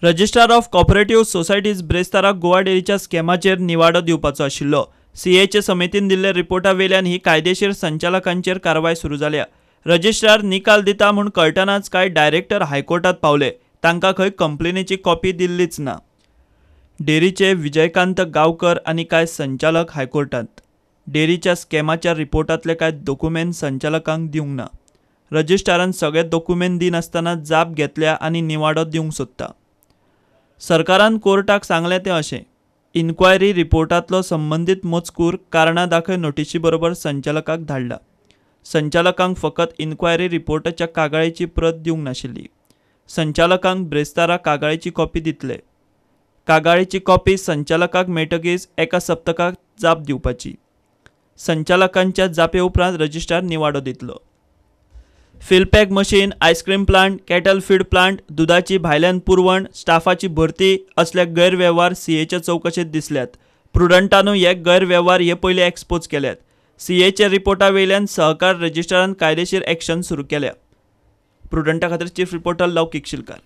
Registrar of cooperative societies ब्रेस्तारा गोवा डेअरीच्या स्कॅमाचेर निवाडो दिवपाचो आशिल्लो. सीएचे समितीन दिल्ल्या रिपोर्टा वेल्यान ही कायदेशीर संचालकांचेर कारवाय सुरू जाल्या. रजिस्ट्रार निकाल दिता म्हूण कळटनाच कांय डायरेक्टर हायकोर्टात पावले. तांकां खंय कंप्लेनीची कॉपी दिल्लीच ना. डेअरीचे विजयकांत गांवकर आनी कांय संचालक हायकोर्टांत. डेअरीच्या स्कॅमाच्या रिपोर्टांतले कांय दोकुमेंत संचालकांक दिवंक ना. रजिस्ट्रारान सगळे दोकुमेंत दिनासतना जाप घेतल्या आनी निवाडो दिवंक सोदता. सरकारान कोर्टाक सांगलें तें अशें, इन्क्वायरी रिपोर्टांतलो संबंदीत मजकूर कारणां दाखय नोटिशी बरोबर संचालकाक धाडला. संचालकांक फकत इन्क्वायरी रिपोर्टाच्या कागाळीची प्रत दिवंक नाशिल्ली. संचालकांक ब्रेस्तारा कागाळीची कॉपी दितले. कागाळीची कॉपी संचालकाक मेळटकीच एका सप्तकाक जाप दिवपाची. संचालकांच्या जापे उपरांत रजिस्ट्रार निवाडो दितलो. Fillpack machine, ice cream plant, cattle feed plant, दुदाची भायल्यान पुरवण, स्टाफाची भरती असले गैरवेव्हार सीएच्या चवकशेंत दिसल्यात. प्रुडंटानू हे गैरवेव्हार हे पयलीं एक्सपोज केल्यात. सीएच्या रिपोर्टा वयल्यान सहकार रजिस्ट्रारान कायदेशीर एक्शन सुरू केल्या. प्रुडंटा खातीर चीफ रिपोर्टर लौकीक शिलकार.